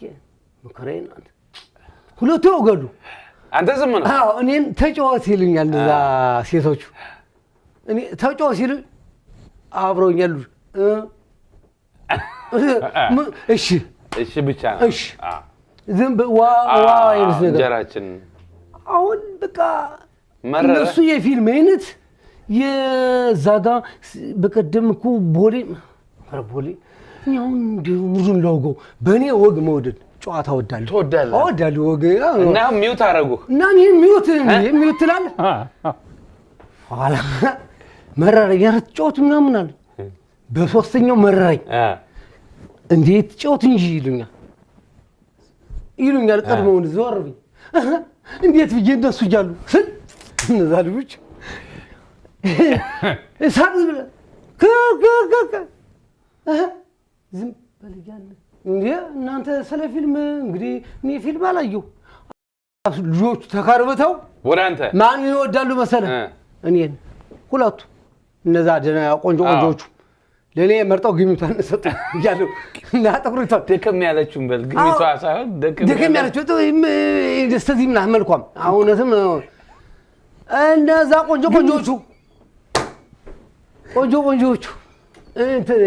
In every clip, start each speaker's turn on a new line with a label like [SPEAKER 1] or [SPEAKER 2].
[SPEAKER 1] ብዬ መከራዬን አንተ ሁለቱ ያወጋሉ።
[SPEAKER 2] አንተ ዝም ነው።
[SPEAKER 1] አዎ፣ እኔን ተጫወት ይሉኛል እዛ ሴቶቹ። እኔ ተጫወት ሲሉ አብረውኝ ያሉ እሺ
[SPEAKER 2] እሺ ብቻ ነው።
[SPEAKER 1] እሺ። ዝም ዋ ዋ አይነት ነገር።
[SPEAKER 2] እንጀራችን
[SPEAKER 1] አሁን በቃ
[SPEAKER 2] መረረ።
[SPEAKER 1] እነሱ የፊልም አይነት የዛ ጋ በቀደም እኮ ቦሌ፣ ኧረ ቦሌ እኔ አሁን እንዲሁ ሙሉን ላውገው በእኔ ወግ መውደድ ጨዋታ እወዳለሁ።
[SPEAKER 2] ትወዳለህ?
[SPEAKER 1] እወዳለሁ ወግ።
[SPEAKER 2] እና mute አደረጉህ።
[SPEAKER 1] እና እኔን mute mute ትላለህ። ኋላ መረረኝ። ኧረ ተጫወት ምናምን አለ። በሶስተኛው መረረኝ። እንዴት ጨዋት እንጂ ይሉኛል ይሉኛል። ቀድመውን ዞር ብዬ እንዴት ብዬ እነሱ እያሉ ስል እነዛ ልጆች ሳቅ ብለህ ዝም በል እያለ እንዴ እናንተ ስለ ፊልም እንግዲህ እኔ ፊልም አላየሁ። ልጆቹ ተከርብተው
[SPEAKER 2] ወደ አንተ
[SPEAKER 1] ማን ይወዳሉ መሰለህ? እኔን። ሁለቱ እነዛ ደህና ቆንጆ ቆንጆዎቹ ለእኔ መርጠው ግሚቷን ሰጡ እያሉ እና ጥቁሪቷን
[SPEAKER 2] ደከም ያለችውን በል፣ ግሚቷ ሳይሆን ደከም
[SPEAKER 1] ደከም ያለችው እስከዚህ ምናምን መልኳም እውነትም እነዛ ቆንጆ ቆንጆዎቹ ቆንጆ ቆንጆዎቹ እንትን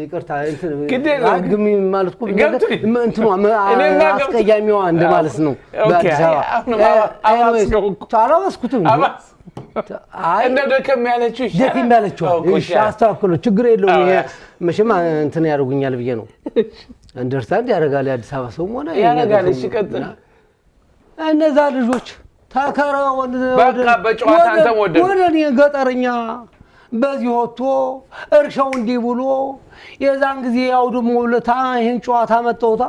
[SPEAKER 1] ይቅርታ እንትን
[SPEAKER 2] ግድ የለም።
[SPEAKER 1] ግሚ ማለት እኮ
[SPEAKER 2] ገብቶኝ።
[SPEAKER 1] እንትኗ
[SPEAKER 2] እኔማ ገብቶኝ።
[SPEAKER 1] አስቀያሚዋ እንደማለት ነው።
[SPEAKER 2] Okay፣
[SPEAKER 1] በአዲስ አበባ
[SPEAKER 2] አሁንም አባስከው እኮ።
[SPEAKER 1] አላባስኩትም።
[SPEAKER 2] አባስ
[SPEAKER 1] አይ
[SPEAKER 2] እንደው ደከም ያለችው ይሻላል።
[SPEAKER 1] ደከም ያለችው
[SPEAKER 2] አዎ እኮ
[SPEAKER 1] እሺ፣
[SPEAKER 2] ይሻላል።
[SPEAKER 1] አስተካክሎ ችግር የለውም። ይሄ
[SPEAKER 2] አዎ።
[SPEAKER 1] መቼም እንትን ያደርጉኛል ብዬ ነው። Understand ያደርጋል የአዲስ አበባ ሰውም ሆነ የኛ
[SPEAKER 2] ያደርጋል።
[SPEAKER 1] ሰውም።
[SPEAKER 2] እሺ ቀጥል።
[SPEAKER 1] እነዛ ልጆች ተከረ
[SPEAKER 2] በቃ በጨዋታ አንተም ወደዱ።
[SPEAKER 1] ወደ እኔ ገጠረኛ በዚህ ወጥቶ እርሻው እንዲህ ብሎ የዛን ጊዜ ያው ደግሞ ለታ ይሄን ጨዋታ መጠውታ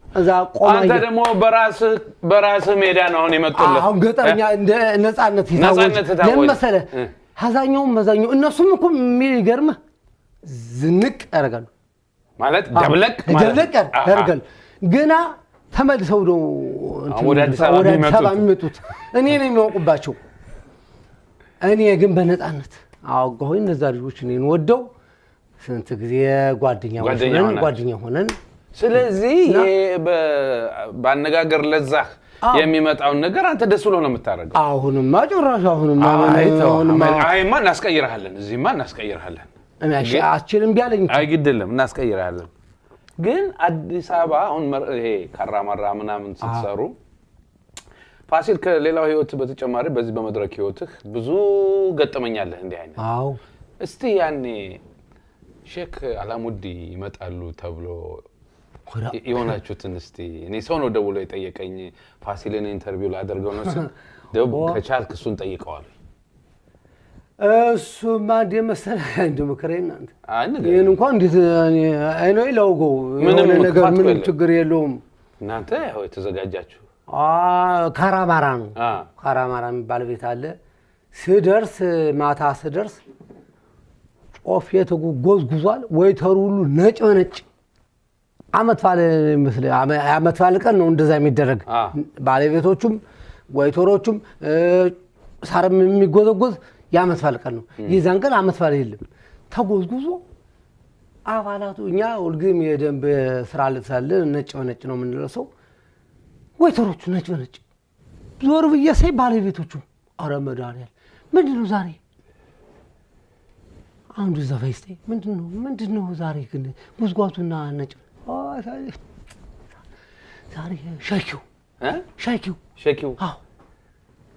[SPEAKER 1] እዛ ቆማ
[SPEAKER 2] አንተ ደግሞ በራስህ በራስህ ሜዳ ነው አሁን የመጡልህ።
[SPEAKER 1] አሁን ገጠረኛ እንደ ነፃነት የታወጀ
[SPEAKER 2] ነፃነት የታወጀ።
[SPEAKER 1] ለምን መሰለህ? አዛኛውም መዛኛው እነሱም እኮ የሚገርምህ ዝንቅ ያደርጋሉ።
[SPEAKER 2] ማለት ደብለቅ ማለት ነው።
[SPEAKER 1] ደብለቅ ያደርጋሉ። ገና ተመልሰው ነው እንትን
[SPEAKER 2] ወደ አዲስ አበባ
[SPEAKER 1] ወደ አዲስ አበባ
[SPEAKER 2] የሚመጡት።
[SPEAKER 1] የሚመጡት እኔ ነው የሚያውቁባቸው። እኔ ግን በነፃነት አወጋሁኝ። እነዛ ልጆች እኔን ወደው ስንት ጊዜ ጓደኛ
[SPEAKER 2] ጓደኛ
[SPEAKER 1] ሆነን
[SPEAKER 2] ሆናችሁ።
[SPEAKER 1] ጓደኛ ሆነን
[SPEAKER 2] ስለዚህ ይሄ በአነጋገር ለዛህ የሚመጣውን ነገር አንተ ደስ ብሎ ነው የምታደርገው።
[SPEAKER 1] አሁንማ ጭራሽ አሁንማ
[SPEAKER 2] አይ ተው፣
[SPEAKER 1] አሁንማ
[SPEAKER 2] አይማ እናስቀይርሃለን፣ እዚህማ እናስቀይርሃለን።
[SPEAKER 1] እኔ አችልም ቢያለኝ
[SPEAKER 2] አይ ግድ የለም እናስቀይርሃለን። ግን አዲስ አበባ አሁን ይሄ ካራማራ ምናምን ስትሰሩ ፋሲል፣ ከሌላው ህይወት በተጨማሪ በዚህ በመድረክ ህይወትህ ብዙ ገጠመኛለህ እንዲህ አይነት።
[SPEAKER 1] አዎ።
[SPEAKER 2] እስቲ ያኔ ሼክ አላሙዲ ይመጣሉ ተብሎ የሆናችሁትን እስቲ። እኔ ሰው ነው ደውሎ የጠየቀኝ፣ ፋሲልን interview ላደርገው ነው ስል ከቻልክ እሱን ጠይቀዋል።
[SPEAKER 1] እሱማ እንደ መሰለህ እንደ መከራዬ እናንተ
[SPEAKER 2] አይ ንገረኝ።
[SPEAKER 1] ይህን እንኳን እንዴት አይኖ ላውገው
[SPEAKER 2] ምንም
[SPEAKER 1] የሆነ ነገር
[SPEAKER 2] ክፋት
[SPEAKER 1] ምንም
[SPEAKER 2] የለም።
[SPEAKER 1] ችግር የለውም።
[SPEAKER 2] እናንተ ያው የተዘጋጃችሁ
[SPEAKER 1] ካራማራ ነው። ካራማራ የሚባል ቤት አለ። ስደርስ ማታ ስደርስ ጮፌ ተጎዝጉዟል። Waiter ኡ ሁሉ ነጭ በነጭ አመት በዓል ይመስል አመት በዓል ቀን ነው እንደዛ የሚደረግ። ባለቤቶቹም waiter ኦቹም ሳርም የሚጎዘጎዝ የአመት በዓል ቀን ነው። የዛን ቀን አመት በዓል የለም። ተጎዝጉዞ አባላቱ እኛ ሁልጊዜም የደንብ ስራ ልብስ አለ፣ ነጭ በነጭ ነው የምንለብሰው። Waiter ኦቹ ነጭ በነጭ ዞር ብዬ ሳይ ባለቤቶቹ ኧረ መድኃኒዓለም ምንድን ነው ዛሬ? አንዱ ዘፋኝ ስታይ ምንድን ነው ዛሬ ግን ጉዝጓዙና ነጭ ዛሬ ሸኪው
[SPEAKER 2] እ?
[SPEAKER 1] ሸኪው
[SPEAKER 2] ሸኪው።
[SPEAKER 1] አዎ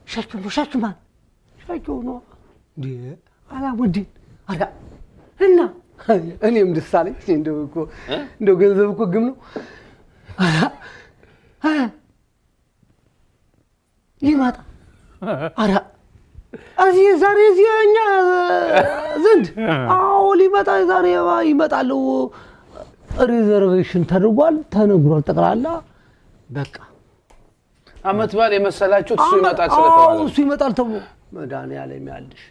[SPEAKER 1] ሸኪው ነው። ሸኪው ማን ሸኪው ነው እንዴ? አላሙዲን አላ እና እኔም ደስ አለኝ። እንደው እኮ እንደው ገንዘብ እኮ ግም ነው። አላ ይመጣ አራ እዚህ ዛሬ እዚህ እኛ ዘንድ አዎ ሊመጣ ዛሬ ይመጣሉ። Reservation ተደርጓል፣ ተነግሯል። ጠቅላላ በቃ
[SPEAKER 2] አመት በዓል የመሰላችሁት እሱ ይመጣል
[SPEAKER 1] አዎ
[SPEAKER 2] ስለተባለ
[SPEAKER 1] እሱ ይመጣል ተብሎ መድኃኒዓለም ያለሽ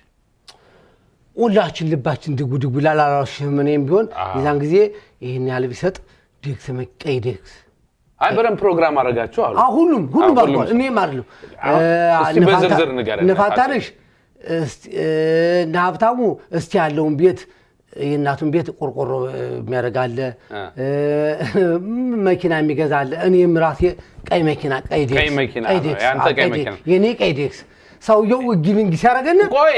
[SPEAKER 1] ሁላችን ልባችን ድጉ ድጉ ይላል። አላልሽም? እኔም ቢሆን የዛን ጊዜ ይህን ያህል ቢሰጥ ዴክስ ቀይ ዴክስ
[SPEAKER 2] አይ በደንብ ፕሮግራም አደረጋችሁ አሉ።
[SPEAKER 1] አዎ ሁሉም ሁሉም
[SPEAKER 2] አዎ፣
[SPEAKER 1] አድርጓል። እኔም አይደለሁ።
[SPEAKER 2] አዎ፣ እስቲ በዝርዝር ንገረን።
[SPEAKER 1] እነ ፋንታነሽ እስቲ እነ ሀብታሙ እስቲ ያለውን ቤት የእናቱን ቤት ቆርቆሮ የሚያደርግ አለ፣ መኪና የሚገዛ አለ። እኔም ራሴ ቀይ መኪና፣ ቀይ ዴክስ፣
[SPEAKER 2] ቀይ መኪና
[SPEAKER 1] ቀይ
[SPEAKER 2] ነው፣
[SPEAKER 1] ዴክስ፣
[SPEAKER 2] የአንተ
[SPEAKER 1] አዎ፣
[SPEAKER 2] ቀይ
[SPEAKER 1] ቀይ
[SPEAKER 2] መኪና።
[SPEAKER 1] የኔ ቀይ ዴክስ። ሰውየው ግቢንግ ሲያደርገን
[SPEAKER 2] ቆይ።